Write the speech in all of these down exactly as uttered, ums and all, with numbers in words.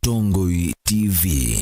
Mũtongoi T V.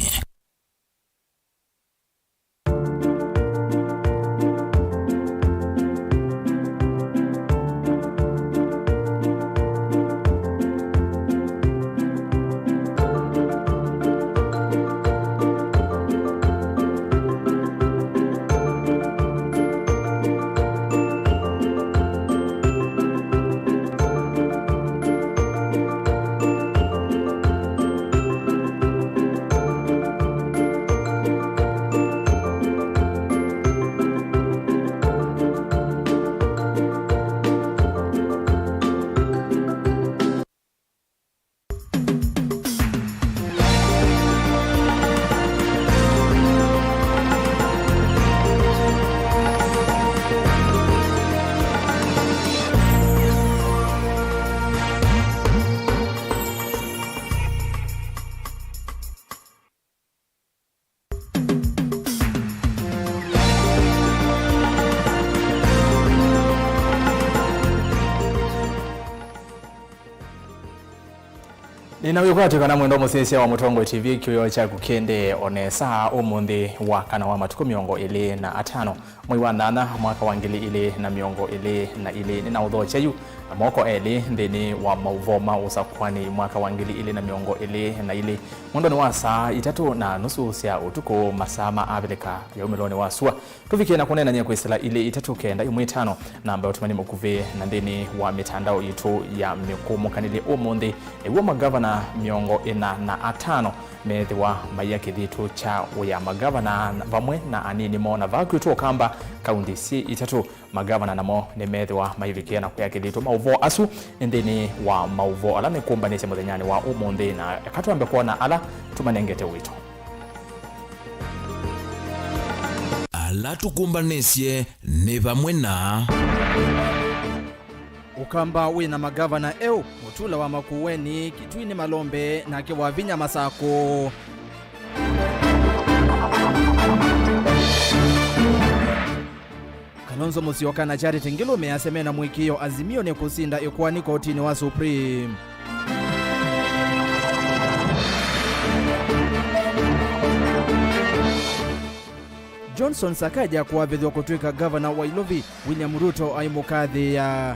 Nĩna wĩkwatyo kana mwendwa mũsyaĩĩsya wa Mũtongoi T V, kĩwĩoo kyaku kĩendee o nesa ũmũnthĩ wa kana wa matukũ mĩongo ĩlĩ na atano, mwei wa nyanya, mwaka wa ngili ilĩ na mĩongo ĩlĩ na ilĩ. Nĩnaũthokya yu na moko elĩ nthĩnĩ wa maũvoo ma ũsakũani mwaka wa ngili ilĩ na mĩongo ĩlĩ na ilĩ, mwendonĩ wa saa itatũ na nusu sya ũtukũ, masaa ma Avilika ya umĩlonĩ wa sua. Tũvikĩe na kũneenany'a kwĩsĩla ilĩ itatũ kenda ĩmwe itano, namba ya ũtũmani mũkuvĩ, na nthĩnĩ wa mĩtandao yitũ ya mĩkũmũkanĩlye ũmũnthĩ, nĩw'o magavana mĩongo ĩna na atano meethĩwa maia kĩthitũ kya wĩa. Magavana vamwe na anini moo, na vaa kwitũ Ũkamba, kaunti syĩ itatũ, magavana namo nĩmeethĩwa maivikĩa na kũya kĩthitũ. Maũvoo asu nĩ nthĩnĩ wa maũvoo ala nĩkũmbanĩsye mũthenyanĩ wa ũmũnthĩ, na eka twambe kwona ala tũmanengete ũito. Ala tũkũmbanĩsye nĩ vamwe na Ũkamba wĩ na magavana eũ, Mutula wa Makueni, Kitui nĩ Malombe, nake Wavinya Masakũ. Kalonzo Musyoka na Charity Ngilu measya mena mũĩkĩĩo Azimio nĩ kũsinda ĩkoani kotinĩ wa Supreme. Johnson Sakaja kũavĩthw'a kũtw'ĩka ngavana wa Ilovi, William Ruto aimũkathĩĩa.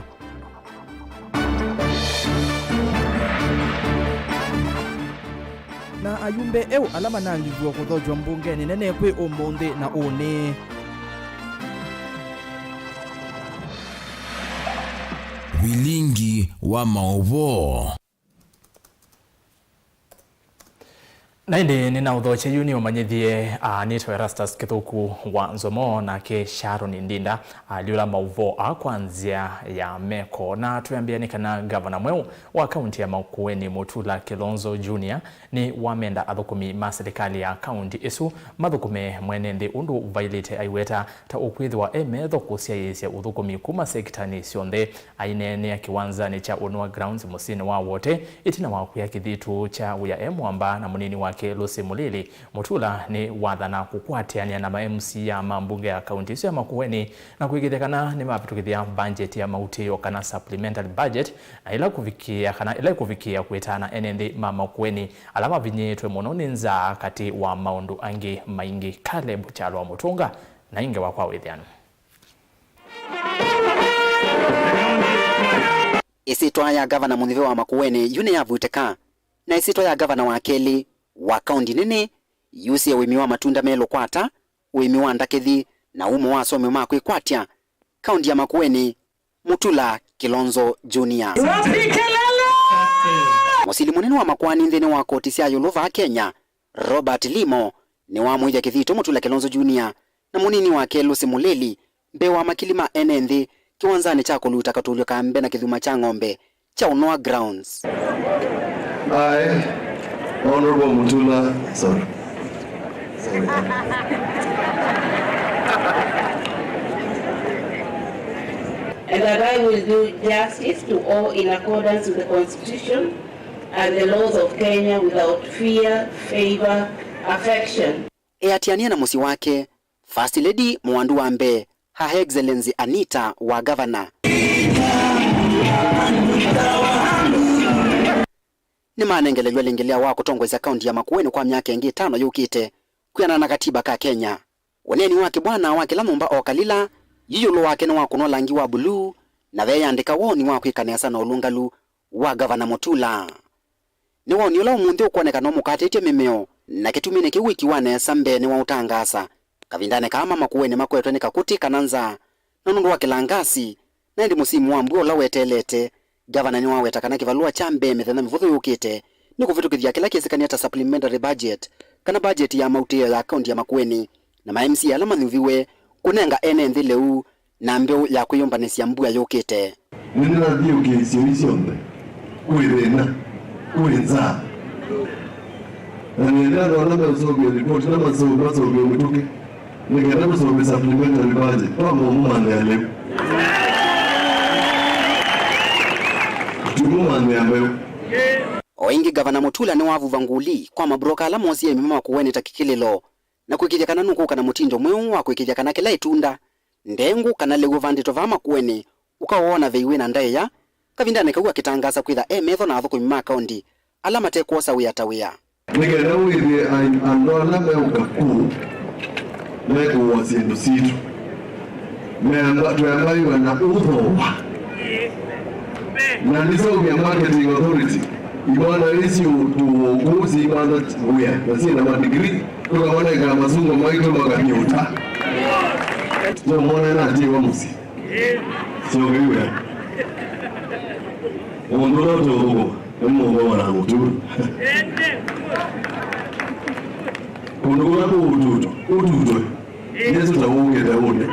Na ayumbe eũ ala manangiviwe kũthokywa mbungenĩ nene kwĩ ũmũnthĩ na ũnĩ. Vilingi wa maũvoo. Na ĩndĩ nĩnaũthokya yu nĩũmanyĩthye, a, nĩtawa Erastus Kĩthũku wa Nzomo, nake Sharon Ndinda alyũla maũvoo aa kwa nzĩa ya meko. Na twĩambĩa nĩ kana ngavana mweũ wa kaunti ya Makueni, Mutula Kilonzo Junior, nĩwamenda athũkũmi ma silikalĩ ya kaunti ĩsu mathũkũme mwene nthĩ ũndũ ũvailĩte, aiweta ta ũkwĩthĩwa e metho kũsyaĩĩsya ũthũkũmi kuma sekitanĩ syonthe. Aineenea kĩwanzanĩ kya Unua Grounds mũsyĩnĩ wa Wote, ĩtina wa kũya kĩthitũ kya wĩa e mwamba na mũnini wake Lucy Mulili, Mutula nĩwathana kũkwatĩanĩa na ma M C A ma mbunge ya kaunti ĩsu ya Makueni na kũĩkĩĩthya kana nĩmavĩtũkĩthya mbanjeti ya mautĩĩo kana supplementary budget, na ĩla kũvikĩĩa kana ĩla ĩkũvikĩĩa kwĩtana ene nthĩ ma Makueni ala mavinyĩĩtwe mũno nĩ nzaa, katĩ wa maũndũ angĩ maingĩ. Caleb Kyalo wa Mũtũnga na ingĩ wakwa wĩthĩano. Ĩsyĩtwa ya ngavana mũnyuve wa Makueni yu nĩyavutĩka, na ĩsyĩtwa ya ngavana wa kelĩ wa kaunti nene yusĩe ũĩmi wa matunda me lũkwata, ũĩmi wa ndakĩthi, na umo wa asomi ma kwĩkwatya kaunti ya Makueni, Mutula Kilonzo Junior. Wapi kelele? Mũsili mũnene wa makoani nthĩnĩ wa koti sya ĩũlũ vaa Kenya, Robert Limo, nĩwamũĩthya kĩthitũ Mutula Kilonzo Junior na mũnini wake Lucy Mulili mbee wa makili ma ene nthĩ kĩwanzanĩ kya kũluta katũlyo ka mbee na kĩthuma kya ng'ombe kya Unua Grounds. I, Honorable Mutula, sorry. Sorry. And that I will do justice to all in accordance with the Constitution and the laws of Kenya without fear, favor, affection. Eatĩanĩa na mũsyĩ wake, First Lady Mũwandu wa Mbee, Her Excellency Anita wa Gavana. nĩmanengelelw'a lĩngĩ lĩao wa kũtongoesya kaunti ya Makueni kwa myaka ĩngĩ ĩtano yũkĩte, kwĩanana na katiba ka Kenya. Ũneeni wa kĩbwana wa kĩla nyũmba o kalila, yu ĩũlũ wake nĩwakũnwa langi wa buluu, na veyandĩka woni wa kwĩka nesa na ũlũngalu wa Gavana Mutula. Nĩ woni ũla ũmũnthĩ ũkwonekana ũmũkatĩtye mĩmeo, na kĩtuminĩ kĩu wĩki wa nesa mbee nĩwaũtangaasa. Kavindanĩ kaa ma Makueni makwetwe nĩ kakũtĩ kana nzaa, na nũndũ wa kĩlangasi, na ĩndĩ mũsimu wa mbua ũla weteelete, Gavana nĩwaweta kana kĩvalũa kya mbee mĩthenya mĩvũthũ yũkĩte nĩ kũvĩtũkĩthya kĩla kĩsĩkanie ta supplementary budget, kana budget ya mautĩĩo ya kaunti ya Makueni, na ma M C A ala manyuviwe kũnenga ene nthĩ lĩu na mbeũ ya kwĩyũmbanĩsya mbua yũkĩte. Nĩnĩnathiũkĩĩsye ii syonthe, kwĩ thĩna, kwĩ nzaa. Na nĩenda andũ ala meũseũvya ripoti na maseũ-, maseũvye mĩtũkĩ, nĩ kenda tũseũvye supplementary budget, twamba ũmũmanthĩa lĩu. Tũimũmanthĩa mbeũ. O ĩngĩ, Gavana Mutula nĩwavuva nguli kwa mabroka ala moosie aĩmi ma Makueni ta kĩkĩlĩlo, na kũĩkĩĩthya kana nũkũka na mũtindo mweũ wa kũĩkĩĩthya kana kĩla ĩtunda, ndengũ kana lĩu ũvandĩtwe vaa Makueni ũkawoona vei wĩ na ndaĩa, kavindanĩ kau akĩtangaasa kwĩtha e metho na athũkũmi ma kaunti ala mate kwosa wĩa ta wĩa. Nĩ kenda wĩthĩe ai-, andũ ala meũka kũu mekũũa syĩndũ sitũ. Meamba, tweambaiwa na ũthooa. Na nĩseũvya marketing authority, imwana isu tũũkũũ syĩimantha wĩa na syĩ na madigiri, tũkamanenga masungo maitũ makathiĩ ũta. Nĩmwona natiwa mũsyĩ. Syokeiwe. Mũndũ ũla ũteũthũkũma nĩ mũndũ wa mũtu. Kũndũ kũla kũũtutwa, ũtutwe. Yesu ta ũũkĩte ũnĩ.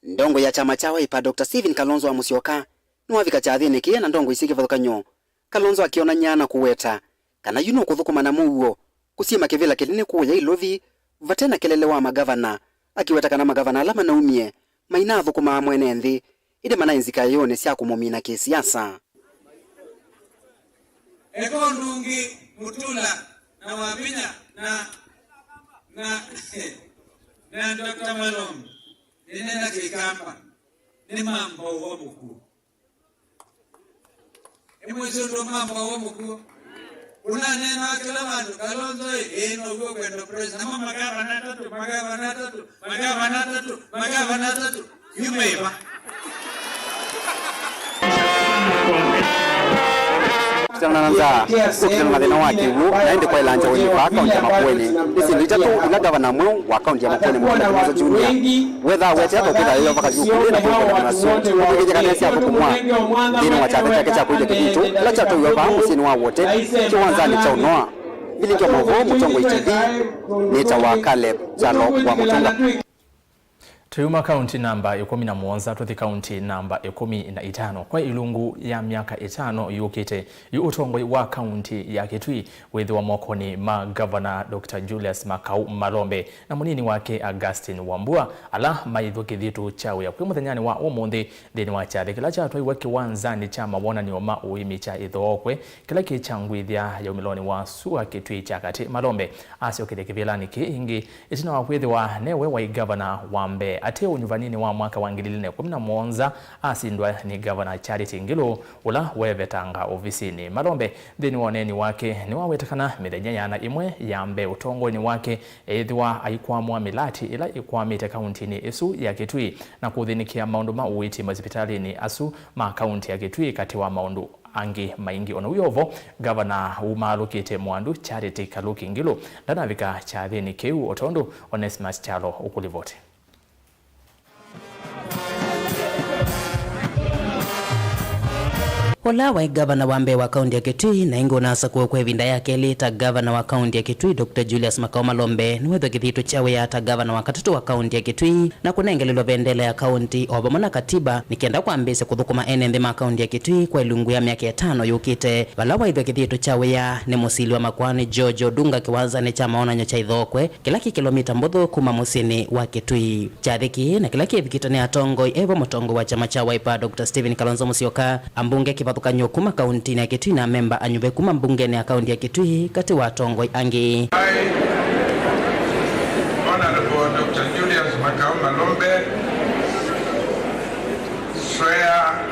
Ndongoi ya kyama kya Wiper, Doctor Stephen Kalonzo wa Musyoka, nĩwavika kyathĩnĩ kĩĩ na ndongoi syĩ kĩvathũkany'o, Kalonzo akĩonany'a na kũweta kana yu nũkũthũkũma na mũuo kũsyĩma kĩvĩla kĩnene kũũya Ilovi vate na kelele wa magavana, akĩweta kana magavana ala manaumie mainathũkũmaa mwene nthĩ, ĩndĩ manaĩ nzikaĩonĩ sya kũmũmina kĩsiasa. Eka ũndũ ũngĩ, Mutula na Wavinya na, na, na Doctor Malongo, nĩnena Kĩkamba, nĩ mambo wa mũkuo. Ĩmwe syũndũ mambo wa mũkuo. Ũnaneena kĩla vandũ, Kalonzo ĩ, ĩ, now'o kwenda president. Namo magavana atatũ, magavana atatũ, magavana atatũ, magavana atatũ. Yu meva? Kũkitana na nzaa, kũkitana na thĩna wa kĩw'ũ, na ĩndĩ kwaĩla nza ũĩmĩ vaa kaunti ya Makueni, nĩ syĩndũ itatũ ila ngavana mweũ wa kaunti ya Makueni, Mutula Kilonzo Junior, wethaa wete ata ũkwĩtha yeyova kavyũ kũlĩ na kũĩkana nasyo, kũkĩthya kana syathũkũmwa nthĩnĩ wa kyathe kyake kya kũĩthya kĩthitũ kĩla kyatwaiwa vaa mũsyĩnĩ wa Wote, kĩwanzanĩ kya ũnoa. Vilingi wa maũvoo, Mũtongoi T V, nĩtawa Caleb Kyalo wa Mũtũnga. Tũyuma kaunti namba ĩkũmi na mũonza tũthi kaunti namba ĩkũmi na itano. Kwa ilungu ya myaka ĩtano yũkĩte, yu ũtongoi wa kaunti ya Kitui wĩthĩwa mokonĩ ma Gavana Doctor Julius Makau Malombe na mũnini wake Augustine Wambua, ala maĩthw'a kĩthitũ kya wĩa kwĩ mũthenyanĩ wa ũmũnthĩ nthĩnĩ wa kyathĩ kĩla kyatwaiwe kĩwanzanĩ kya mawonan'yo ma ũĩmi kya Ĩthookwe, kĩla kĩ kya ngwĩthya ya umĩlonĩ wa sua Kitui kya katĩ. Malombe asyokethya kĩvĩlanĩ kĩĩ ĩngĩ ĩtina wa kwĩthĩwa newe waĩ ngavana wa mbee ate ũnyuvaninĩ wa mwaka wa ngili ilĩ na ĩkũmi na mũonza asindwa nĩ Gavana Charity Ngilu, ũla weevetanga ovisinĩ. Malombe, nthĩnĩ wa ũneeni wake, nĩwaweta kana mĩthenya yĩana ĩmwe ya mbee ũtongoinĩ wake eĩthĩwa aikwamũa mĩlatĩ ĩla ĩkwamĩte kauntinĩ ĩsu ya Kitui na kũthĩnĩkĩa maũndũ ma ũiiti masipitalĩnĩ asu ma kaunti ya Kitui, katĩ wa maũndũ angĩ maingĩ. O na wĩ o vo, ngavana umaalũkĩte Mwandu Charity Kaluki Ngilu ndanavika kyathĩnĩ kĩu, o tondũ Onesmus Kyalo ũkũlivoti. Ũla waĩ ngavana wa mbee wa kaunti ya Kitui na ĩngĩ ũnasakũwe kwa ĩvinda ya kelĩ ta ngavana wa kaunti ya Kitui, Doctor Julius Makau Malombe, nĩwethwe kĩthitũ kya wĩa ta ngavana wa katatũ wa kaunti ya Kitui na kũnengelelwa vendela ya kaunti o vamwe na katiba nĩ kenda kwambĩĩsya kũthũkũma ene nthĩ ma kaunti ya Kitui kwa ilungu ya myaka ĩtano yũkĩte, vala waĩthw'a kĩthitũ kya wĩa nĩ mũsili wa makoani George Odunga kĩwanzanĩ kya maonany'o kya Ĩthookwe, kĩla kĩ kĩlomita mbũthũ kuma mũsyĩnĩ wa Kitui. Kyathĩ kĩĩ na kĩla kĩvikĩtwe nĩ atongoi e vo mũtongoi wa kyama kya Wiper, Doctor Stephen Kalonzo Musyoka, ambunge kĩvathũkany'o kuma kauntinĩ ya Kitui na amemba anyuve kuma mbungenĩ ya kaunti ya Kitui, katĩ wa atongoi angĩ. I, Honorable Doctor Julius Makau Malombe, swear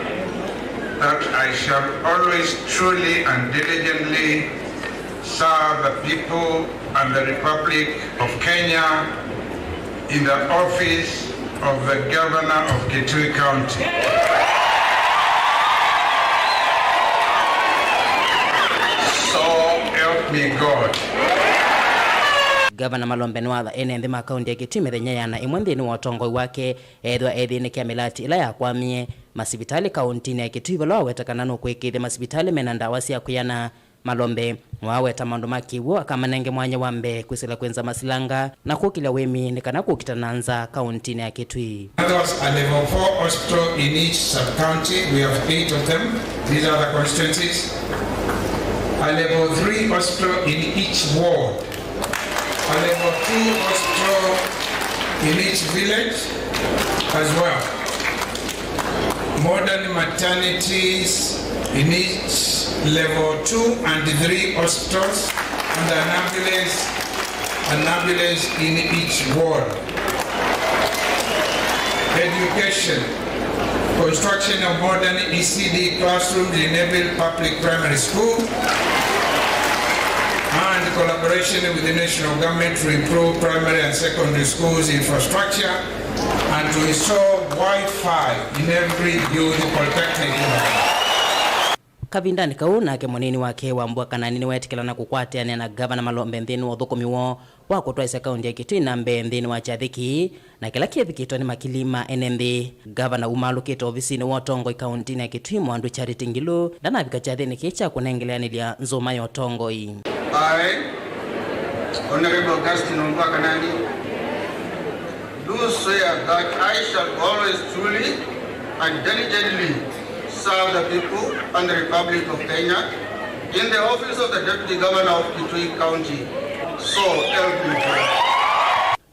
that I I shall always truly and diligently serve the people and the Republic of Kenya in the office of the Governor of Kitui County. So help me God. Gavana Malombe nĩwatha ene nthĩ ma kaunti ya Kitui mĩthenya ĩana ĩmwe nthĩnĩ wa ũtongoi wake ethĩwa ethĩnĩkĩa mĩlati ĩla yakwamie masivitalĩ kauntinĩ ya Kitui, vala waweta kana nũkwĩkĩĩthya masivitalĩ mena ndawa sya kwĩana. Malombe nĩwaweta maũndũ ma kĩw'ũ akamanenge mwanya wa mbee kwĩsĩla kwĩnza masilanga na kũkĩlya wĩmi nĩ kana kũkita na nza kauntinĩ ya Kitui. Others, a level four hospital in each sub-county. We have eight of them. These are the constituencies. A level three hospital in each ward. A level two hospital in each village as well. Modern maternities in each level two and three hospitals, and an ambulance, an ambulance in each ward. Education, construction of modern E C D classrooms in every public primary school, and collaboration with the national government to improve primary and secondary schools infrastructure and to install Wi-Fi in every youth polytechnic. Kavindanĩ kau, nake mũnini wake Wambua Kanani nĩweetĩkĩlana kũkwatĩanĩa na Gavana Malombe nthĩnĩ wa ũthũkũmi woo wa kũtwaĩsya kaunti ya Kitui na mbee nthĩnĩ wa kyathĩ kĩĩ, na kĩla kĩĩvĩkĩtwe nĩ makili ma ene nthĩ. Gavana umaalũkĩte ovisinĩ wa ũtongoi kauntinĩ ya Kitui, Mwandu Charity Ngilu, ndanavika kyathĩnĩ kĩĩ kya kũnengeleanĩlya nzũma ya ũtongoi. I, Honorable Augustine Wambua Kanani, do swear that I shall always truly and diligently serve the people and the Republic of Kenya in the office of the Deputy Governor of Kitui County. So help me God.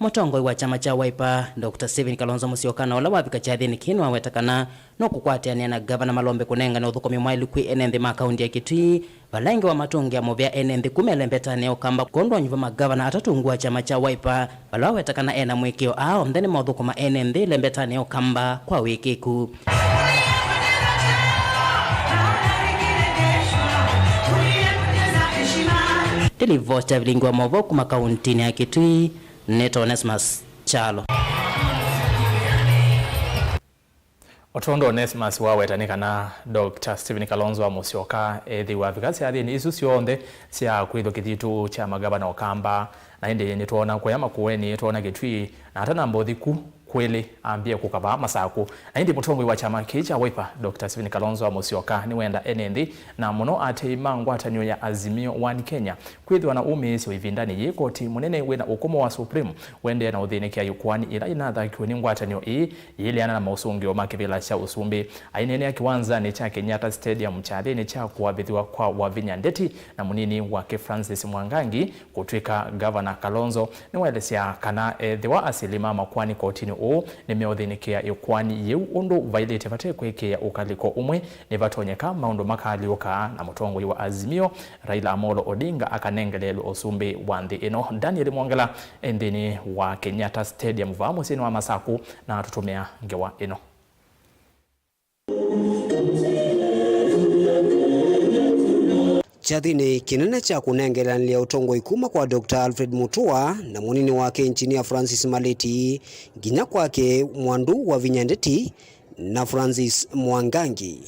Mũtongoi wa kyama kya Wiper, Doctor Stephen Kalonzo Musyoka, na ũla wavika kyathĩnĩ kĩĩ nĩwaweta kana nũkũkwatĩanĩa na Gavana Malombe kũnengane ũthũkũmi mwaĩlu kwĩ ene nthĩ ma kaunti ya Kitui, vala ĩngĩ wamatũngĩa mũvea ene nthĩ kuma ĩlembetanĩ ya Ũkamba kwondũ wa nyuva ma gavana atatũ ungu wa kyama kya Wiper, vala waweta kana ena mũĩkĩĩo aa onthe nĩmaũthũkũma ene nthĩ ĩlembetanĩ ya Ũkamba kwa wĩkĩĩku. Ndĩlivoti ya vilingi wa maũvoo kuma kauntinĩ ya Kitui, nĩtawa Onesmus Kyalo. O tondũ Onesmus waweta nĩ kana Doctor Stephen Kalonzo wa Musyoka ethĩwa avika syathĩnĩ isu syonthe sya kwĩthwa kĩthitũ kya magavana Ũkamba, na ĩndĩ nĩtwona kũya Makueni, nĩtwona Kitui, na ata namba ũthiku kwĩlĩ ambie kũkava Masakũ. Na ĩndĩ mũtongoi wa kyama kĩĩ kya Wiper, Doctor Stephen Kalonzo wa Musyoka, nĩwenda ene nthĩ, na mũno atei ma ngwatanĩo ya Azimio One Kenya, kwĩthĩwa na ũmĩĩsyo ĩvindanĩ yĩĩ koti mũnene wĩna ũkũmũ wa Supreme ũendee na ũthĩnĩkĩa ĩkoani ĩla ĩnathakiwe nĩ ngwatanĩo ĩĩ yĩileana na maũsũngĩo ma kĩvĩla kya ũsumbĩ. Aineenea kĩwanzanĩ kya Kenyatta Stadium kyathĩnĩ kya kũavĩthw'a kwa Wavinya Ndeti na mũnini wake Francis Mwangangi kũtw'ĩka Gavana Kalonzo, nĩwaelesya kana ethĩwa asili ma makoani kotinĩ ũũ nĩmeũthĩnĩkĩa ĩkoani yĩu ũndũ vailĩte vate kwĩkĩĩa ũkalĩko ũmwe, nĩvatonyeka maũndũ makaalyũka na mũtongoi wa Azimio, Raila Amolo Odinga, akanengeleelwe ũsumbĩ wa nthĩ ĩno. Daniel Mwongela e nthĩnĩ wa Kenyatta Stadium vaa mũsyĩnĩ wa Masakũ na atũtũmĩa ngewa ĩno. Kyathĩnĩ kĩnene kya kũnengeleanĩlya ũtongoi kuma kwa Doctor Alfred Mutua na mũnini wake Engineer Francis Maleti nginya kwake Mwandu Wavinya Ndeti na Francis Mwangangi.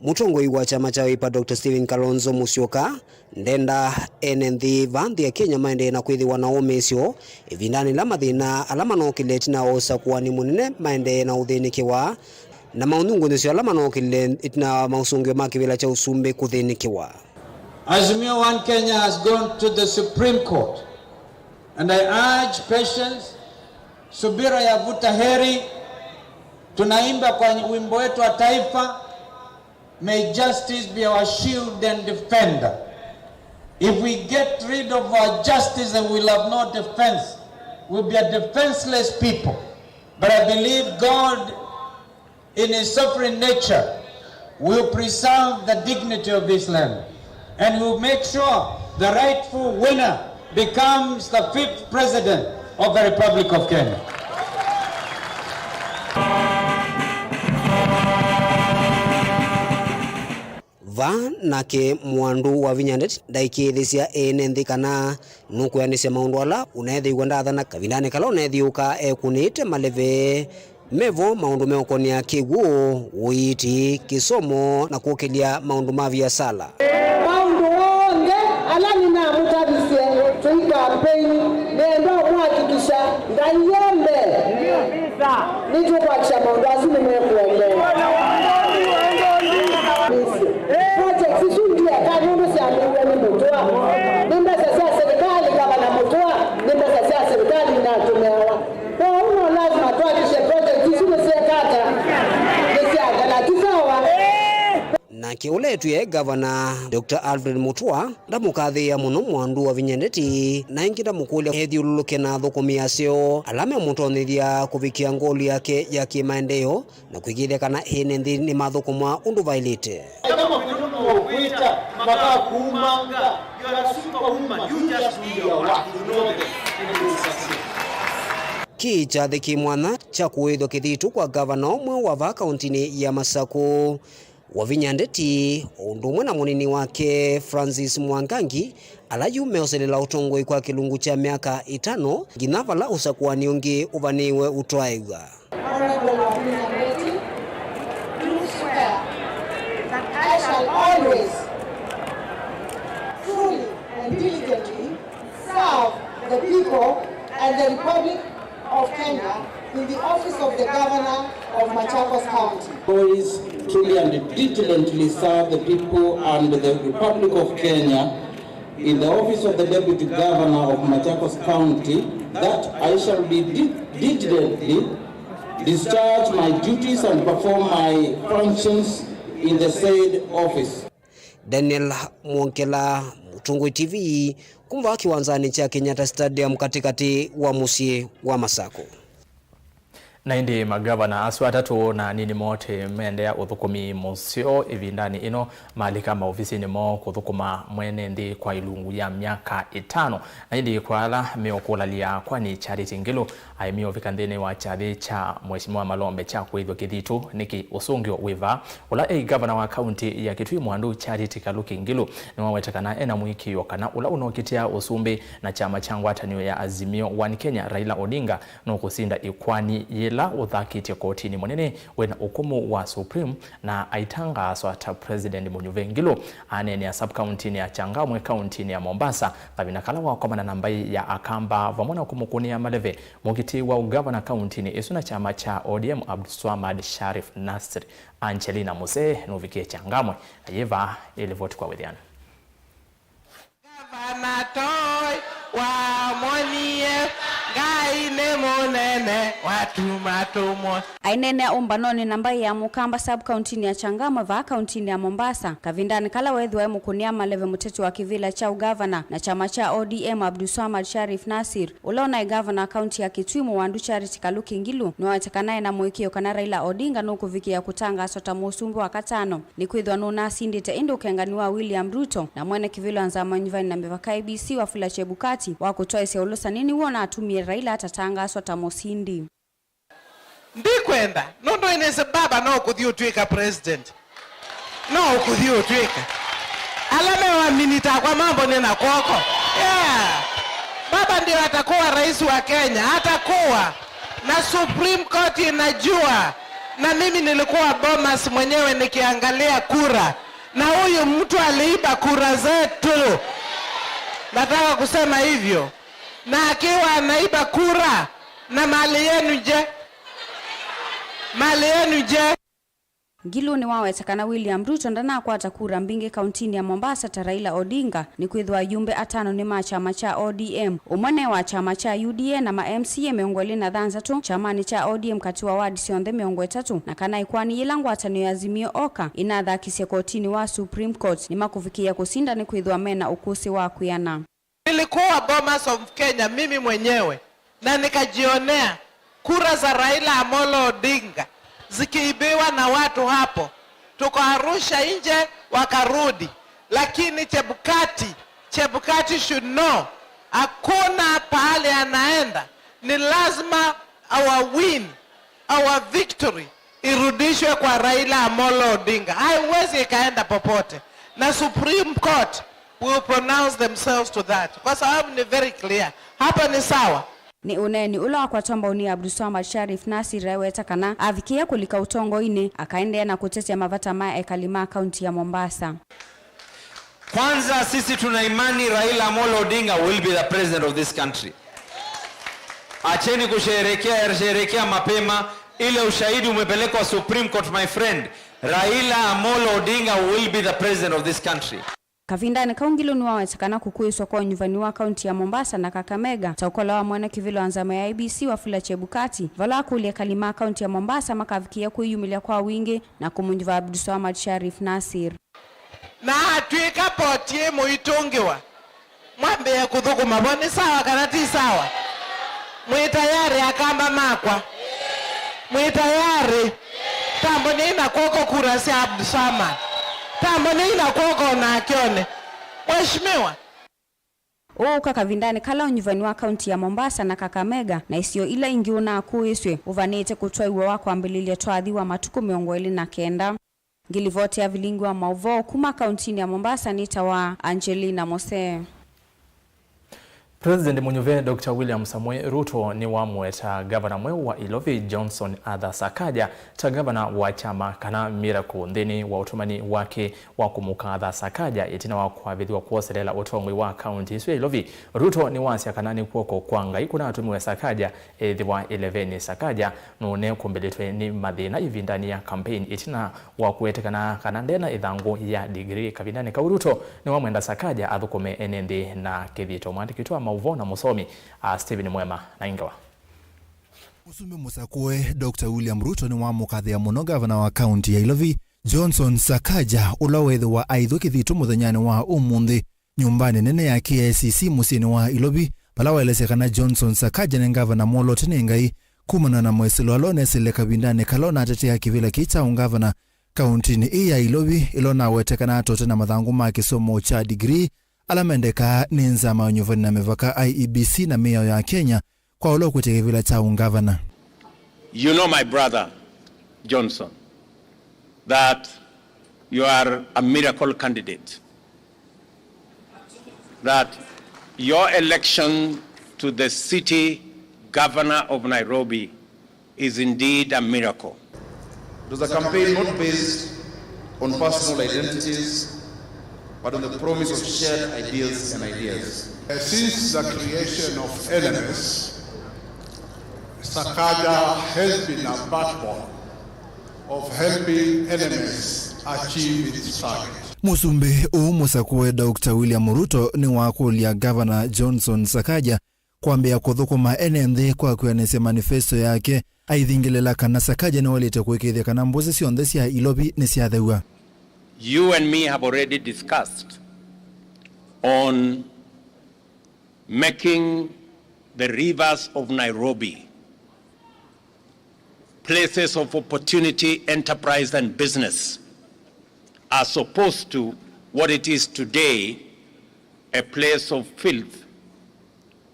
Mũtongoi wa kyama kya Wiper Doctor Stephen Kalonzo Musyoka ndenda ene nthĩ vaa nthĩ ya Kenya maendee na kwĩthĩwa na ũmĩĩsyo ĩvindanĩ yĩla mathĩna ala manookĩlile ĩtina wa ũsakũani mũnene maendee na ũthĩnĩkĩwa, na maũnyungunyĩsyo ala manookĩlile ĩtina wa maũsũngĩo ma kĩvĩla kya ũsumbĩ kũthĩnĩkĩwa. Azimio One Kenya has gone to the Supreme Court, and I urge patience, subira ya vuta heri. Tunaimba kwa wimbo wetu wa taifa, "May justice be our shield and defender." If we get rid of our justice and we'll have no defense, we'll be a defenseless people. But I believe God, in His sovereign nature, will preserve the dignity of this land and will make sure the rightful winner becomes the fifth president of the Republic of Kenya. Vaa nake Mwandu Wavinya Ndeti ndaikĩĩthĩsya ene nthĩ kana nũkwĩanĩsya maũndũ ala ũneethĩiwe ndathana kavindanĩ kala ũneethiũũka ekũnĩte maleve mevo maũndũ meũkonea kĩw'ũ, ũiiti, kĩsomo na kũkĩlya maũndũ ma viasala. Maũndũ onthe ala nĩnamũtavisye tũi kampeini, nĩenda ũmũhakikisha Ngai e mbee. Nĩtũkwakisha maũndũ asu nĩmekũendeea. Projects isu ndieka nũndũ syambĩĩiwe nĩ Mũtũa. Nĩ mbesa sya silikalĩ, Gavana Mũtũa, nĩ mbesa sya silikalĩ inatũmĩawa. Kwoou no lazima twakishe projects isu nĩsyeka ata? Nĩsyathela. Ti sawa? Nake ũla etw'ĩe Gavana, Doctor Alfred Mutua, ndamũkathĩĩa mũno Mwandu Wavinya Ndeti, na ĩngĩ ndamũkũlya ethyũlũlũke na athũkũmi aseo ala memũtonyethya kũvikĩa ngoli yake ya kĩmaendeeo na kwĩkĩĩthya kana ene nthĩ nĩmathũkũma ũndũ vaĩlĩte. Kama kuna mtu wa kuita, makakuumanga, you are a superwoman, you just do your work, you know the, you will succeed. Kĩĩ kyathĩ kĩ mwanya kya kũĩthwa kĩthitũ kwa gavana ũmwe wa vaa kauntinĩ ya Masakũ. Wavinya Ndeti, o ũndũ ũmwe na mũnini wake Francis Mwangangi, ala yu meũselela ũtongoi kwa kĩlungu kya myaka ĩtano, nginya vala ũsakũani ũngĩ ũvanĩĩwe ũtwaĩw'a. Honorable Wavinya Ndeti, do swear that I shall always, truly and diligently serve the people and the Republic of Kenya in the office of the Governor of Machakos County. Always truly and diligently serve the people and the Republic of Kenya in the office of the Deputy Governor of Machakos County, that I shall be di-, diligently discharge my duties and perform my functions in the said office. Daniel Mwongela, Mũtũngũi T V, kuma vaa kĩwanzanĩ kya Kenyatta Stadium katĩkatĩ wa mũsyĩ wa Masakũ. Na ĩndĩ magavana asu atatũ na anini moo tĩ meendeea ũthũkũmi mũseo ĩvindanĩ ĩno, malika maovisinĩ moo kũthũkũma mwene nthĩ kwa ilungu ya myaka ĩtano. Na ĩndĩ kwa ala meũkũlalya, kwani Charity Ngilu aemie ũvika nthĩnĩ wa kyathĩ kya Mheshimiwa Malombe kya kũĩthw'a kĩthitũ? Nĩkĩ ũsũngĩo wĩ vaa? Ũla eĩ gavana wa kaunti ya Kitui Mwandu Charity Kaluki Ngilu nĩwaweta kana ena mũĩkĩĩo kana ũla ũnokĩtĩa ũsumbĩ na kyama kya ngwatanĩo ya Azimio One Kenya, Raila Odinga, nũkũsinda ĩkoani yĩla ũthakĩtye kotinĩ mũnene wĩna ũkũmũ wa Supreme na aitangaaswa ta President mũnyuve. Ngilu aneenea sub-kauntinĩ ya Changamwe, kauntinĩ ya Mombasa, kavinda kala wakomana na mbaĩ ya Akamba vamwe na kũmũkũnĩa maleve mũkitĩi wa ũgavana kauntinĩ ĩsu na kyama kya O D M Abdulswamad Sharif Nasir. Angelina Musee nũvikie Changamwe na yĩ vaa ĩlivoti kwa wĩthĩano. Gavana Toi wamwonie Ngai nĩ mũnene, watuma tũmwe. Aineenea ũmbanonĩ na mbaĩ ya Mũkamba sub-kauntinĩ ya Changamwe vaa kauntinĩ ya Mombasa, kavindanĩ kala weethĩwa e mũkũnĩa maleve mũteti wa kĩvĩla kya ũgavana na kyama kya O D M Abdulswamad Sharif Nasir, ũla ũnaĩ gavana wa kaunti ya Kitui Mwandu Charity Kaluki Ngilu, nĩwaweta kana ena mũĩkĩĩo kana Raila Odinga nũkũvikĩĩa kũtangaaswa ta mũsumbĩ wa katano. Nĩkwĩthĩwa nũnasindĩte, ĩndĩ ũkengani wa William Ruto na mwene kĩvĩla wa nzama ya Nyuvani na Mĩvaka A B C Wafula Chebukati wa kũtwaĩsya ũlũsani nĩw'o ũnatumie Raila atatangaaswa ta mũsindi. Ndikwenda, nũndũ ĩnĩsĩ baba no ũkũthi ũtw'ĩka president. No ũkũthi ũtw'ĩka. Ala mewa minita akwa mambone na kw'oko. Yeah. Baba ndio atakuwa rais wa Kenya, atakuwa. Na Supreme Court inajua. Na mimi nilikuwa Bomas mwenyewe nikiangalia kura. Na huyu mtu aliiba kura zetu. Nataka kusema hivyo. Na akiwa anaiba kura, na mali yenu je? Mali yenu je? Ngilu nĩwaweta kana William Ruto ndanakwata kura mbingĩ kauntinĩ ya Mombasa ta Raila Odinga, nĩkwĩthĩwa ayumbe atano nĩ ma kyama kya O D M, ũmwe ne wa kyama kya U D A, na ma M C A mĩongo ĩlĩ na thanthatũ kyamanĩ kya O D M katĩ wa ward syonthe mĩongo ĩtatũ, na kana ĩkoani yĩla ngwatanĩo ya Azimio Oka ĩnathakisye kotinĩ wa Supreme Court nĩmakũvikĩĩa kũsinda nĩkwĩthĩwa mena ũkũsĩ wa kwĩana. Nilikuwa Bomas of Kenya mimi mwenyewe na nikajionea kura za Raila Amolo Odinga zikiibiwa na watu hapo. Tukawarusha nje, wakarudi. Lakini Chebukati, Chebukati should know, hakuna pahali anaenda. Ni lazima our win, our victory irudishwe kwa Raila Amolo Odinga. Haiwezi ikaenda popote. Na Supreme Court will pronounce themselves to that, kwa sababu ni very clear. Hapa ni sawa. Nĩ ũneeni ũla wakwatwa mbau nĩ Abdulswamad Sharif Nasir, aiweta kana avikĩĩa kũlika ũtongoinĩ, akaendeea na kũtetea mavata ma ekali ma kaunti ya Mombasa. Kwanza, sisi tuna imani Raila Amolo Odinga will be the president of this country. Acheni kusherehekea, sherekea mapema. Ile ushahidi umepelekwa Supreme Court, my friend. Raila Amolo Odinga will be the president of this country. Kavindanĩ kau, Ngilu nĩwaweta kana kũkũĩswa kwa ũnyuvani wa kaunti ya Mombasa na Kakamega ta ũkola wa mwene kĩvĩla wa nzama ya I E B C, Wafula Chebukati, vala wakũlya ekali ma kaunti ya Mombasa makavikĩĩa kwĩyumĩlya kwa wingĩ na kũmũnyuva Abdulswamad Sharif Nasir. Na atw'ĩka poti ĩ mũitũngĩwa, mwambĩĩe kũthũkũma vo. Nĩ sawa kana ti sawa? Mwĩ tayarĩ, akamba makwa? Mwĩ tayarĩ? Tambũnĩi na kw'oko kura sya Abdulswamad. Tambũnĩi na kw'oko onake one. Mheshimiwa. Ũũka kavindanĩ kala ũnyuvani wa kaunti ya Mombasa na Kakamega na isio ila ingĩ ũnakũĩsw'e ũvanĩte kũtwaiwa wa kwambĩlĩlya twathi wa matukũ mĩongo ĩlĩ na kenda. Ngilivoti ya vilingi wa maũvoo kuma kauntinĩ ya Mombasa nĩtawa Angelina Mose. President mũnyuve Doctor William Samoei Ruto nĩwamũeta ngavana mweũ wa Ilovi Johnson Arthur Sakaja ta ngavana wa kyama kana Miracle nthĩnĩ wa ũtũmani wake wa kũmũkatha Sakaja ĩtina wa kwavĩthw'a kwoselela ũtongoi wa kaunti ĩsu ya Ilovi. Ruto nĩwasya kana nĩ kw'oko kwa Ngai kũnatũmiwe Sakaja ethĩwa ĩlevenĩ. Sakaja nũnekũmbĩlĩtwe nĩ mathĩna ĩvindanĩ ya kampeini ĩtina wa kũwetĩkana kana ndena ĩthangũ ya degree. Kavindanĩ kau, Ruto nĩwamwenda Sakaja athũkũme ene nthĩ na kĩthito. Mwandĩki witũ wa maũvoo na mũsomi, a, Stephen Mwema na ingawa. Mũsumbĩ mũsakũe Doctor William Ruto nĩwamũkathĩa mũno ngavana wa kaunti ya Ilovi, Johnson Sakaja, ũla weethĩwa aithw'a kĩthito mũthenyanĩ wa ũmũnthĩ nyũmbanĩ nene ya K I C C mũsyĩnĩ wa Ilovi, vala waelesya kana Johnson Sakaja nĩ ngavana mwoloote nĩ Ngai kumana na moĩsĩlo ala ũnesĩle kavindanĩ kala ũnatetea kĩvĩla kĩĩ kya ũngavana kauntinĩ ĩĩ ya Ilovi, ĩla ũnaweta kana atote na mathangũ ma kĩsomo kya degree ala mendekaa nĩ nzama ya ũnyuvani na mĩvaka, I E B C, na mĩao ya Kenya, kwa ũla ũkwĩtya kĩvĩla kya ũngavana. You know, my brother Johnson, that you are a miracle candidate, that your election to the city governor of Nairobi is indeed a miracle. It was a campaign not based on personal identities, but on the promise of shared ideals and ideas. Since the creation of N M S, Sakaja has been a backbone of helping N M S achieve its target. Mũsumbĩ ũũ mũsakũe Doctor William Ruto nĩwakũlya Ngavana Johnson Sakaja kwambĩĩa kũthũkũma ene nthĩ kwa kwĩanĩsya manifesto yake, aithingĩlĩla kana Sakaja nĩwaĩlĩte kũĩkĩĩthya kana mbũsĩ syonthe sya Ilovi nĩsyathew'a. You and me have already discussed on making the rivers of Nairobi places of opportunity, enterprise and business, as opposed to what it is today, a place of filth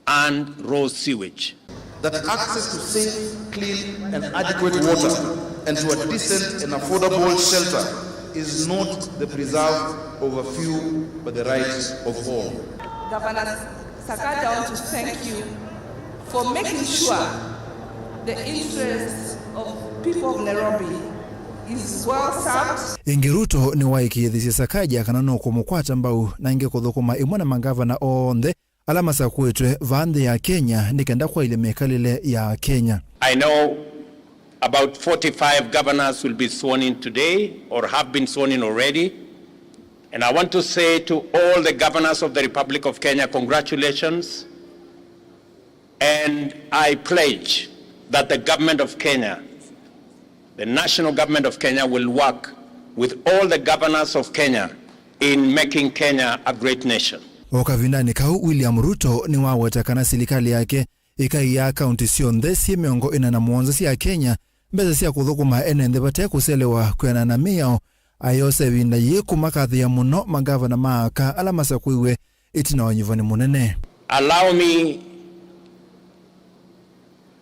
and raw sewage. That access to safe, clean and adequate water and to a decent and affordable shelter is not the preserve of a few but the right of all. Governor Sakaja, I want to thank you for making sure the interests of people of Nairobi is well served. Ĩngĩ, Ruto nĩwaĩkĩĩthisye Sakaja kana nũkũmũkwata mbau na ĩngĩ kũthũkũma ĩmwe na mangavana onthe ala masakũĩtwe vaa nthĩ ya Kenya nĩ kenda kwaĩlya mĩkalĩle ya Kenya. I know about forty-five governors will be sworn in today or have been sworn in already. And I want to say to all the governors of the Republic of Kenya, congratulations. And I pledge that the government of Kenya, the national government of Kenya, will work with all the governors of Kenya in making Kenya a great nation. O kavindanĩ kau, William Ruto nĩwaweta kana silikalĩ yake ĩkaiaa kaunti syonthe syĩ mĩongo ĩna na mũonza sya Kenya mbesa sya kũthũkũma ene nthĩ vate kũselewa kwĩanana na mĩao. Ayosa ĩvinda yĩĩ kũmakathĩa mũno mangavana ma aka ala masakũiwe ĩtina wa ũnyuvani mũnene. Allow me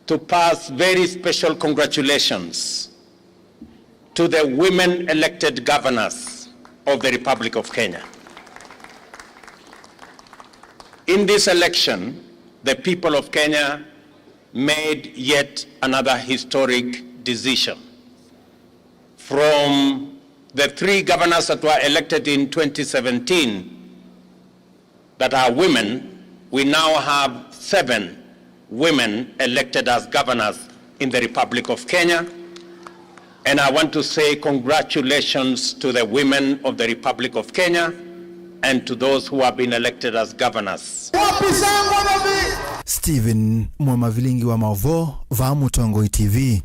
to pass very special congratulations to the women elected governors of the Republic of Kenya. In this election, the people of Kenya made yet another historic decision. From the three governors that were elected in twenty seventeen that are women, we now have seven women elected as governors in the Republic of Kenya. And I want to say congratulations to the women of the Republic of Kenya and to those who have been elected as governors. Wapi shangwe na vi- Stephen Mwamavilingi wa Mauvoo, vaa Mũtongoi T V.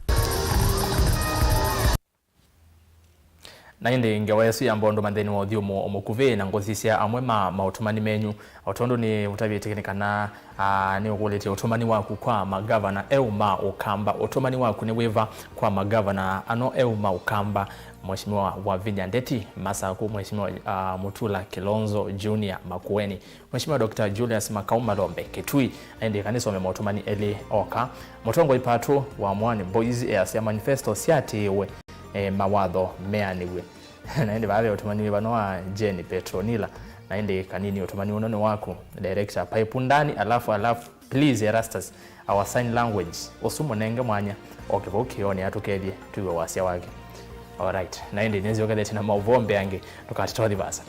Na ĩndĩ ngewa ĩsu yamba ũndũ manthĩnĩ wa ũthyũmũo mũkuvĩ na ngũsisya amwe ma maũtũmani menyu. O tondũ nĩ ũtavĩtye nĩ kana, ah, nĩ ũkũlĩtye ũtũmani waku kwa magavana eũ ma Ũkamba. Ũtũmani waku nĩ wĩva kwa magavana ano eũ ma Ũkamba? Mheshimiwa Wavinya Ndeti, Masaku, Mheshimiwa, ah, Mutula Kilonzo Junior, Makueni, Mheshimiwa Doctor Julius Makau Malombe, Kitui, na ĩndĩ kana nĩsome maũtũmani elĩ oka. Mũtongoi Pato wa Mwani Boys easya manifesto syatĩĩwe, eh, mawatho meanĩw'e. Na ĩndĩ vaa ve ũtũmani wĩva no wa Jane Petronila? Na ĩndĩ kanini ũtũmani ũno nĩ waku, director Paipu Ndani, alafu, alafu, please, Erastus, our sign language, ũsu mũnenge mwanya, oke vau kĩoonĩ atũkethye twĩw'e wasya wake. Alright, na ĩndĩ nĩnzyokethete na maũvoo mbeange, ndũkatitothi vasa.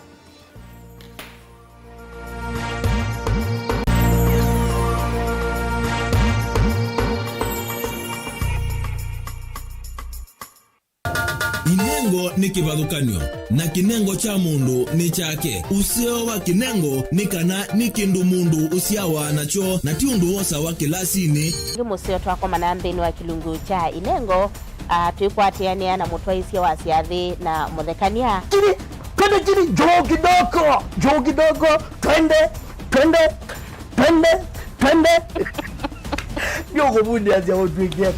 Inengo nĩ kĩvathũkany'o, na kĩnengo kya mũndũ nĩ kyake. Ũseo wa kĩnengo nĩ kana nĩ kĩndũ mũndũ ũsyawa nakyo, na ti ũndũ wosawa kĩlasinĩ. Nĩ mũseo twakomana nthĩnĩ wa kĩlungu kya inengo, a, twĩkwatĩanĩa na mũtwaĩsya wa syathĩ na mũthekany'a. Kiri, twende kiri, juu kidogo, juu kidogo, twende, twende, twende, twende. Ndio kuvundia sia utwekea.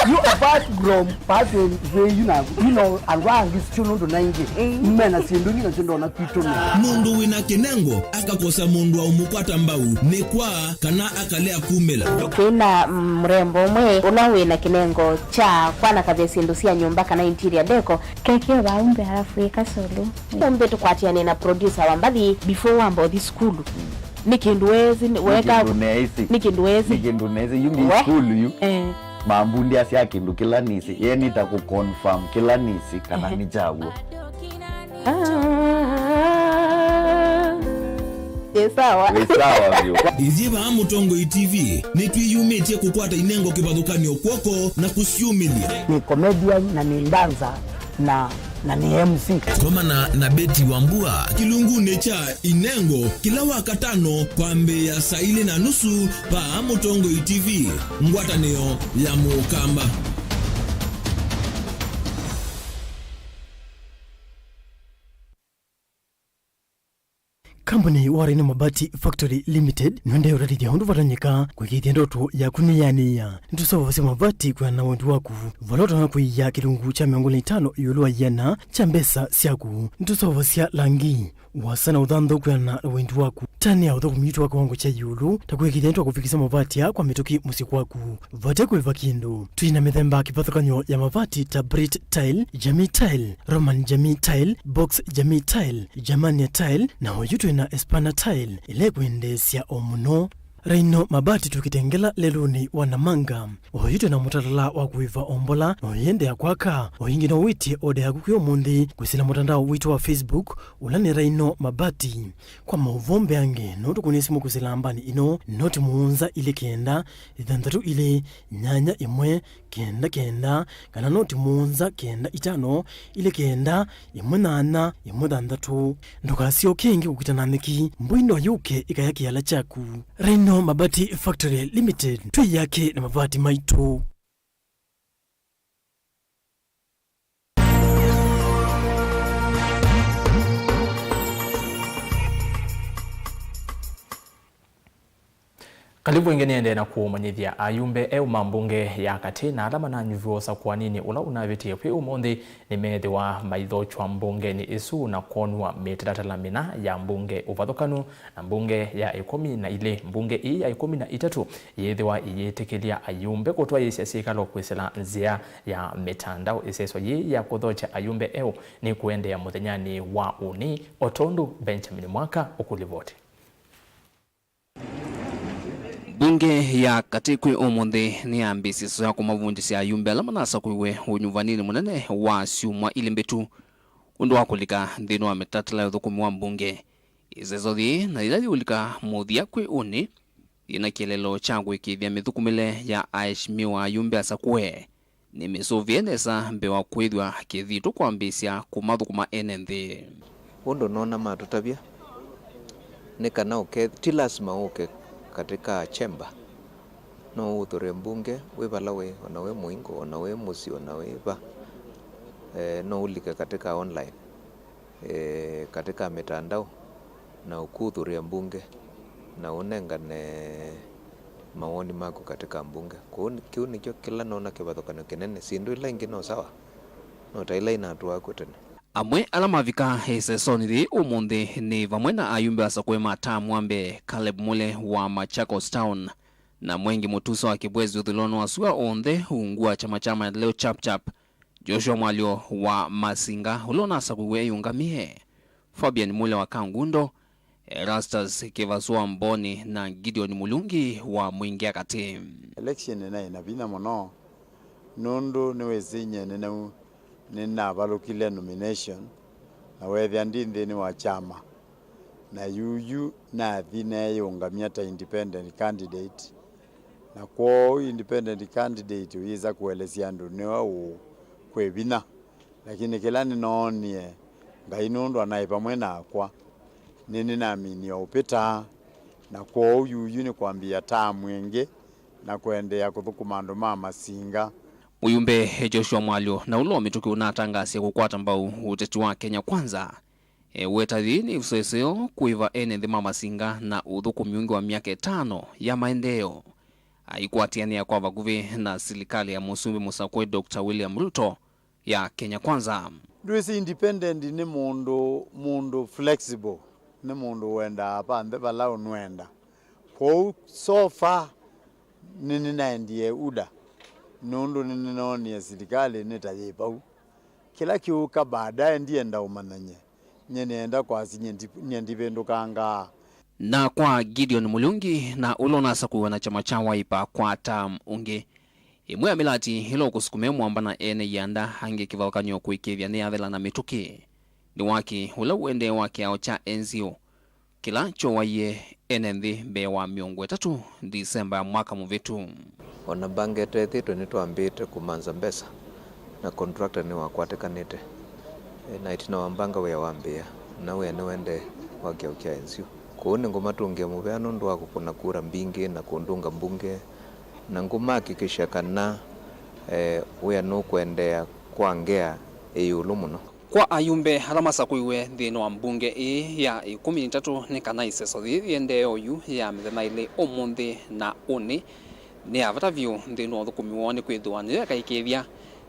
You, apart from person, you know, you know, andũ angĩ sio nũndũ na ingĩ. Mm. Mena sindu ingĩ na sindu ona kwitũ nĩ. Mũndũ wĩna kĩnengo akakosa mũndũ aũmũkwata mbau nĩ kwa kana akalea kumĩla. Twĩna, mm, mrembo ũmwe ũla wĩna kĩnengo kya kwanakavya syĩndũ sya nyũmba kana interior deco. Keke vau mbee alafu ĩka solo. Ũmbĩ tũkwatĩane na producer wa mbathi before wamba ũthi sukulu. Nĩ kĩndũ wezi, nĩ weka kĩndũ neesi. Nĩ kĩndũ wezi. Nĩ kĩndũ neesi. Yu ngi we sukulu yu. Eh. Mambundĩasya kĩndũ kĩla nĩsĩ. Ye nĩta kũ confirm kĩla nĩsĩ kana ehe nĩ kyaw'o. Ah. Ĩ sawa. Wĩ sawa vyũ. Ithyĩ vaa Mũtongoi T V nĩtwĩyumĩtye kũkwata inengo kĩvathũkany'o kw'oko na kũsyumĩlya. Nĩ comedian na nĩ dancer na, na nĩ M C. Komana na Betty Wambua kĩlungunĩ kya inengo kĩla Wakatano kwambĩĩa saa ilĩ na nusu vaa Mũtongoi T V, ngwatanĩo ya Mũkamba. Kambuni wa Rhino Mabati Factory Limited nĩũendee ũtavĩthya ũndũ vatonyeka kũĩkĩĩthya ndoto yaku nĩyanĩĩa. Nĩtũseũvasya mavati kwĩana na wendi waku. Vala ũtonya kũia kĩlungu kya mĩongo ĩlĩ na itano ĩũlũ wa ĩana kya mbesa syaku. Nĩtũseũvasya langi, ũasa na ũthanthũ kwĩana na wendi waku. Tanĩa ũthũkũmi witũ wa kĩwango kya ĩũlũ, ta kũĩkĩĩthya nĩtwakũvikĩsya mavati aa kwa mĩtũkĩ mũsyĩ kwaku. Vate kũĩva kĩndũ. Twĩ na mĩthemba kĩvathũkany'o ya mavati ta Brit Tile, Jamii Tile, Roman Jamii Tile, Box Jamii Tile, Germania Tile, na oyu twĩ na Espana Tile, ĩla ĩkwendeesya o mũno. Rhino Mabati twĩ Kitengela lelũnĩ wa Namanga. Oyu twĩ na mũtalatala wa kũĩva o mbola, na ũyĩendeea kwaka. O ĩngĩ no wĩtye oda yaku kwĩ ũmũnthĩ kwĩsĩla mũtandao witũ wa Facebook, ũla nĩ Rhino Mabati. Kwa maũvoo mbeange, no tũkũnĩe simũ kwĩsĩla nambani ĩno, noti mũonza ilĩ kenda, ĩthanthatũ ilĩ, nyanya ĩmwe, kenda kenda, kana noti mũonza kenda itano, ilĩ kenda, ĩmwe nyanya, ĩmwe thanthatũ. Ndũkasyoke ĩngĩ kũkita na nyeki, mbũi no yũke ĩkaya kĩala kyaku. Rhino Mabati Factory Limited, twĩyake na mavati maitũ. Kalivu ĩngĩ nĩendee na kũmanyĩthya ayumbe eũ ma mbunge ya katĩ na ala mananyuviwa ũsakũaninĩ ũla ũnavĩtie kwĩ ũmũnthĩ nĩmeethĩwa maithokywa mbungenĩ ĩsu na kwonw'a mĩtalatala mĩna ya mbunge ũvathũkanu, na mbunge ya ĩkũmi na ilĩ. Mbunge ĩĩ ya ĩkũmi na itatũ yĩĩthĩwa ĩyĩtĩkĩlya ayumbe kũtwaĩĩsya syĩkalo kwĩsĩla nzĩa ya mĩtandao. Ĩseso yĩĩ ya kũthokya ayumbe eũ nĩkũendeea mũthenyanĩ wa ũnĩ, o tondũ Benjamin Mwaka ũkũlivoti. Mbunge ya katĩ kwĩ ũmũnthĩ nĩyambĩĩsye ĩseso ya kũmavundĩsya ayumbe ala manasakũiwe ũnyuvaninĩ mũnene wa syumwa ilĩ mbĩtu ũndũ wa kũlika nthĩnĩ wa mĩtalatala ya ũthũkũmi wa mbunge. Ĩseso yĩĩ na yĩla yĩũlika mũthya kwĩ ũnĩ, yĩna kĩeleelo kya kũĩkĩĩthya mĩthũkũmĩle ya aheshimiwa ayumbe asakũe. Nĩmĩsũvĩe nesa mbee wa kwĩthwa kĩthitũ kwambĩĩsya kũmathũkũma ene nthĩ. Ũndũ noona matũtavya nĩ kana ũke, ti lasima ũke katika chamber. No ũthũre mbunge wĩ vala wĩ, ona wĩ mũingo, ona wĩ mũsyĩ, ona wĩ va. Eh, no ũlike katika online, eh, katika mitandao, na ũkuthũrĩa mbunge na ũnengane mawoni maku katika mbunge. Kũu nĩ, kĩu nĩkyo kĩla noona kĩvathũkany'o kĩnene. Syĩndũ ila ingĩ no sawa, no ta ila inatũaa kw'o tene. Amwe ala mavika ĩsesonĩ yĩĩ ũmũnthĩ nĩ vamwe na ayumbe asakũe ma tamu wa mbee, Caleb Mule wa Machakos Town, na Mwengi Mũtusa wa Kĩbwezi ũthũĩlonĩ wa sua onthe ungu wa kyama kya Maendeleo Chap Chap, Joshua Mwalyo wa Masinga, ũla ũnasakũiwe eyũngamĩe, Fabian Mule wa Kangundo, Erastus Kĩvasũ wa Mboni, na Gideon Mulungi wa Mwingĩa Katĩ. Election ĩnaĩ na vinya mũno, nũndũ nĩwĩsĩ nyie nĩnau-, nĩnavalũkile nomination, na weethĩa ndi nthĩnĩ wa kyama, na yuyu nathi neeyũngamya ta independent candidate. Na kwoou independent candidate ũyĩsa kũelesya andũ nĩwe ũũ kwĩ vinya, lakini kĩla nĩnoonie, Ngai nũndũ anaĩ vamwe nakwa, nĩnĩnaminie ũpĩta, na kwoou yuyu nĩ kwambĩĩa taamu ĩngĩ na kũendeea kũthũkũma andũ ma Masinga. Mũyumbe Joshua Mwalyo na ũla o mĩtũkĩ ũnatangaasya kũkwata mbau ũteti wa Kenya Kwanza, eweta yĩĩ nĩ ĩseso kwĩva ene nthĩ ma Masinga na ũthũkũmi ũngĩ wa myaka ĩtano ya maendeeo, aikwatĩanĩa kwa vakuvĩ na silikalĩ ya Mũsumbĩ mũsakũe Doctor William Ruto ya Kenya Kwanza. Ndwĩsĩ independent nĩ mũndũ, mũndũ flexible, nĩ mũndũ ũendaa vanthe vala ũnwenda. Kwoou so far nĩnĩnaendie UDA, nũndũ nĩnĩnoonie silikalĩ nĩ ta yĩ vau. Kĩla kĩũka baadaye ndienda ũmanyanye. Nyie nĩenda kwasya nyie ndi-, nyie ndivĩndũkangaa. Na kwa Gideon Mulungi, na ũla ũnasakũiwa na kyama kya Wiper kwa term ũngĩ, ĩmwe ya mĩlati ĩla ũkũsukumĩa mwamba na ene ianda angĩ kĩvathũkany'o kũĩkĩĩthya nĩyathela na mĩtũkĩ, nĩ waki ũla ũendee wa kĩao kya N G O, kĩla kyowaie ene nthĩ mbee wa mĩongo ĩtatũ Ndisemba ya mwaka mũvĩtu. O na mbanga ĩtethĩtwe, nĩtwambĩĩte kũmanza mbesa na contractor nĩwakwatĩkanĩte, na ĩtina wa mbanga wĩa wambĩĩa, na wĩa nĩwaendee wa kĩao kya N G O. Kwoou nĩngũmatũngĩa mũvea nũndũ wa kũkũna kura mbingĩ na kũndũnga mbunge, na ngũmahakikishia kana, eh, wĩa nũkũendeea kwa ngea ĩ ĩũlũ mũno. Kwa ayumbe ala masakũiwe nthĩnĩ wa mbunge ĩĩ ya ĩkũmi na itatũ nĩ kana ĩseso yĩĩ yĩendee oyu ya mĩthenya ĩlĩ, ũmũnthĩ na ũnĩ, nĩ ya vata vyũ nthĩnĩ wa ũthũkũmi woo, nĩkwĩthĩwa nĩyo ĩkaĩkĩĩthya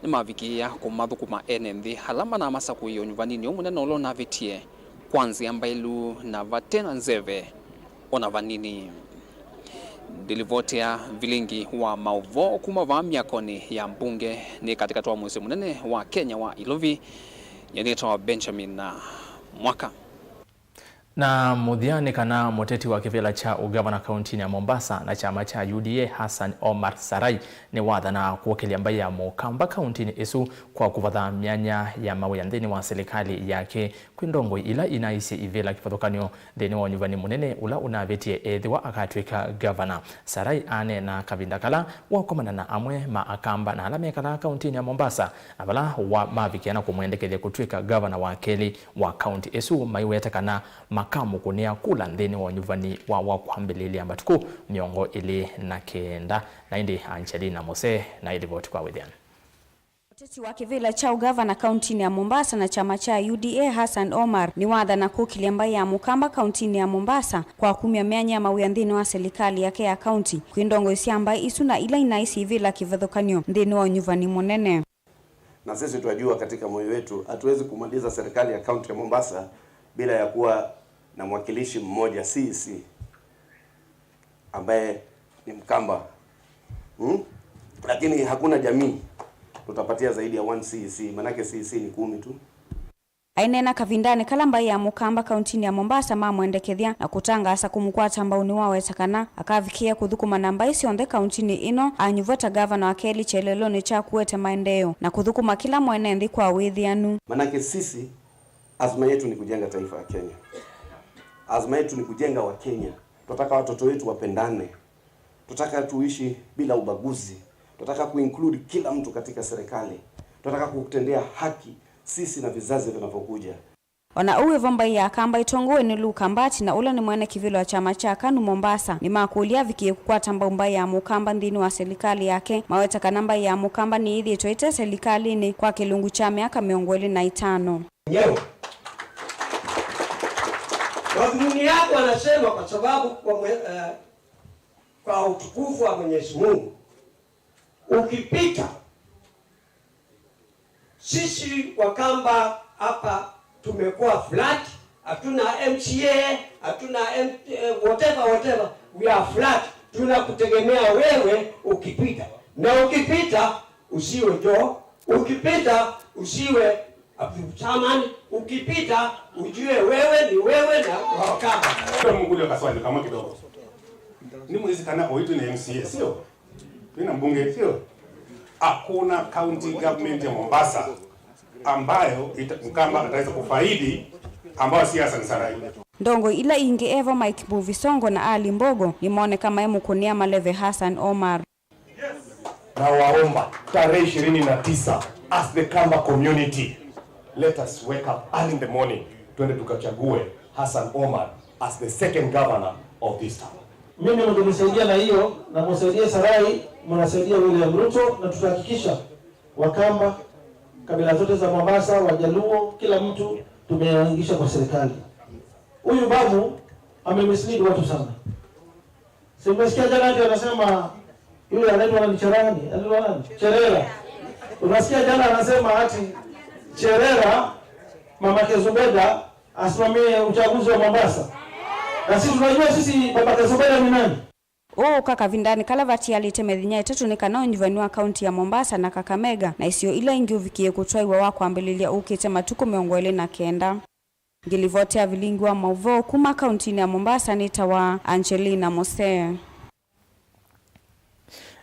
nĩmavikĩĩa kũmathũkũma ene nthĩ ala manamasakũie ũnyuvaninĩ ũũ mũnene ũla ũnavĩtie kwa nzĩa mbaĩlu na vate na nzeve o na vanini. Ndilivotea vilingi wa maũvoo kuma vaa myakonĩ ya mbunge nĩ katĩkatĩ wa mũsyĩ mũnene wa Kenya wa Ilovi, nyie nĩtawa Benjamin Mwaka. Na mũthya nĩ kana mũteti wa kĩvĩla kya ũgavana kauntinĩ ya Mombasa na kyama kya U D A, Hassan Omar Sarai, nĩwathanaa kũkĩlya mbaĩ ya Mũkamba kauntinĩ ĩsu kwa kũvatha myanya ya mawĩa nthĩnĩ wa silikalĩ yake kwĩ ndongoi ila inaisye ivĩla kĩvathũkany'o nthĩnĩ wa ũnyuvani mũnene ũla ũnavĩtie ethĩwa akatw'ĩka gavana. Sarai aneena kavinda kala wakomana na amwe ma Akamba na ala mekalaa kauntinĩ ya Mombasa, na vala wa mavikĩa na kũmwendekethya kũtw'ĩka gavana wa kelĩ wa kaunti ĩsu, maiweta kana makamũkũnĩa kula nthĩnĩ wa ũnyuvani wa, wa kwambĩlĩlya matukũ mĩongo ĩlĩ na kenda. Na ĩndĩ Angelina Mose na ĩlivoti kwa wĩthĩano. Mũteti wa kĩvĩla kya ũgavana kauntinĩ ya Mombasa na kyama kya U D A, Hassan Omar, nĩwathana kũkĩlya mbaĩ ya Mũkamba kauntinĩ ya Mombasa kwa kumya myanya ya mawĩa nthĩnĩ wa silikalĩ yake ya kaunti kwĩ ndongoi sya mbaĩ isu na ila inaĩ syĩvĩla kĩvathũkany'o nthĩnĩ wa ũnyuvani mũnene. Na sisi twajua katika moyo wetu, hatuwezi kumaliza serikali ya kaunti ya Mombasa bila ya kuwa na mwakilishi mmoja C E C ambaye ni Mkamba. Hmm? Lakini hakuna jamii tutapatia zaidi ya one C E C, manake C E C ni kumi tu. Aineena kavindanĩ kala mbaĩ ya Mũkamba kauntinĩ ya Mombasa mamwendekethya na kũtangaasa kũmũkwata mbau, nĩwaweta kana akavikĩĩa kũthũkũma na mbaĩ syonthe kauntinĩ ĩno anyuvwa ta ngavana wa kelĩ kyelelonĩ kya kũete maendeeo na kũthũkũma kĩla mwene nthĩ kwa wĩthĩanu. Manake sisi, azma yetu ni kujenga taifa ya Kenya. Azma yetu ni kujenga wa Kenya. Tunataka watoto wetu wapendane. Tunataka tuishi bila ubaguzi. Tunataka kuinclude kila mtu katika serikali. Tunataka kutendea haki sisi na vizazi vinavyokuja. O na ũu wĩ vo, mbaĩ ya Akamba ĩtongoew'e nĩ Luka Mbati na ũla nĩ mwene kĩvĩla wa kyama kya kanu Mombasa, nĩmakũlya avikĩe kũkwata mbau mbaĩ ya Mũkamba nthĩnĩ wa silikalĩ yake, maweta kana mbaĩ ya Mũkamba nĩyĩthĩĩtwe ĩte silikalĩnĩ kwa kĩlungu kya myaka mĩongo ĩlĩ na ĩtano. Leo, madhumuni yako anasema kwa sababu kwa mwe-, eh, kwa utukufu wa Mwenyezi Mungu, ukipita, sisi Wakamba hapa tumekuwa flat, hatuna M C A, hatuna M-, eh, whatever, whatever, we are flat. Tunakutegemea wewe ukipita. Na ukipita, usiwe Joho, ukipita, usiwe Abdul Saman, ukipita, ujue wewe ni wewe na Wakamba. Kwa mkulio kaswali kama kidogo. Ni mwezi kana oitu ni M C A, sio? Nina mbunge, sio? Hakuna county government ya Mombasa ambayo ita-, Mkamba ataweza kufaidi ambayo si Hassan Sarai. Ndongoi ila ingĩ evo Mike Mbuvi Songo na Ali Mbogo nĩmoneka maimũkũnĩa maleve Hassan Omar. Nawaomba tarehe ishirini na tisa, as the Kamba community, let us wake up early in the morning, twende tukachague Hassan Omar as the second governor of this town. Mimi mkinisaidia na hiyo, na msaidie Sarai, mnasaidia William Ruto, na tutahakikisha Wakamba, kabila zote za Mombasa, Wajaluo, kila mtu tumewaingisha kwa serikali. Huyu babu amemislead watu sana. Si umesikia jana ati anasema yule anaitwa nani, Cherani? Anaitwa nani? Cherera. Unasikia jana anasema ati Cherera, mamake Zubeda, asimamie uchaguzi wa Mombasa. Na sisi tunajua sisi mamake Zubeda ni nani? Ũũ ũka kavindanĩ kala vatialĩte mĩthenya ĩtatũ nĩ kana ũnyuvani wa kaunti ya Mombasa na Kakamega na isio ila ingĩ ũvikĩe kũtwaiwa wa kwambĩlĩlya ũkĩte matukũ mĩongo ĩlĩ na kenda. Ngĩlivoti ya vilingi wa maũvoo kuma kauntinĩ ya Mombasa nĩtawa Angelina Mosee.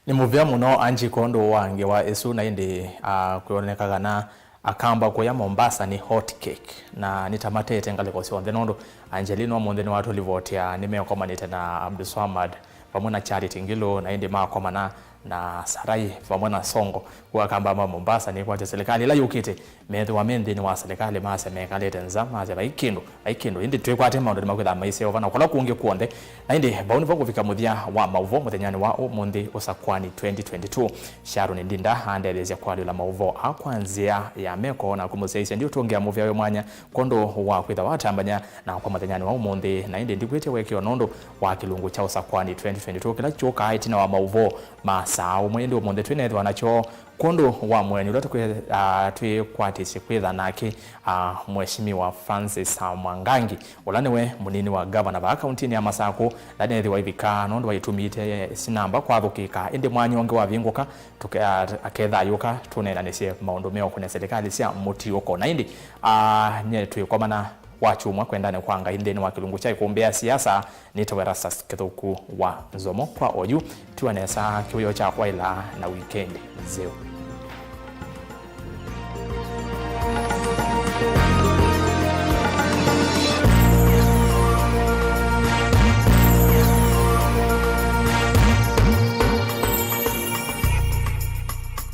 Nĩ mũvea mũno Angie kwondũ wa ngewa ĩsu, na ĩndĩ, ah, kwĩoneka kana Akamba kũya Mombasa nĩ hot cake, na nĩtamatete ngalĩko syonthe, nũndũ Angelina ũmũnthĩ nĩwatũlivotea nĩmekomanĩte na Abdulswamad vamwe na Charity Ngilu, na ĩndĩ makomana na Sarai vamwe na Songo. Kwa Akamba ma Mombasa nĩkwatya silikalĩ ĩla yũkĩte, methĩwa me nthĩnĩ wa silikalĩ, masya mekalĩte nza, masya vai kĩndũ, vai kĩndũ. Ĩndĩ twĩkwate maũndũ nĩmakwĩthaa maiseo vana kũla kũngĩ kw'onthe. Na ĩndĩ vau nĩvo kũvika mũthya wa maũvoo mũthenyanĩ wa ũmũnthĩ Ũsakwani twenty twenty-two. Sharon Ndinda andetheesya kũalyũla maũvoo aa kwa nzĩa ya meko na kũmũsyaĩĩsya ndiũtũngĩa mũvea wĩ mwanya kwondũ wa kwĩtha watambany'a na kwa mũthenyanĩ wa ũmũnthĩ, na ĩndĩ ndikwĩtya wekeo nũndũ wa kĩlungu kya Ũsakwani twenty twenty-two kĩla kyũkaa ĩtina wa maũvoo ma saa ũmwe. Ĩndĩ ũmũnthĩ twĩneethĩwa nakyo kwondũ wa mũeni ũla tũkwĩ-, ah, twĩkwatĩsye kwĩtha nake, ah, Mheshimiwa Francis, ah, Mwangangi, ũla nĩwe mũnini wa ngavana vaa kauntinĩ ya Masakũ, na neethĩwa ivika nũndũ waitũmĩĩte sinamba kwathũkĩka, ĩndĩ mwanya ũngĩ wavingũka, tũke-, ah, akethayũka tũneenanĩsye maũndũ meũkũnĩa silikalĩ sya mũtiũko. Na ĩndĩ, ah, nye twĩkomana Wakyumwa kwendane kwa Ngai nthĩnĩ wa kĩlungu kya ĩkũmbĩ ya siasa. Nĩtawa Erastus Kĩthũku wa Nzomo kwa oyu. Tiwa nesa kĩwĩoo kya kwaĩla na wikendi nzeo.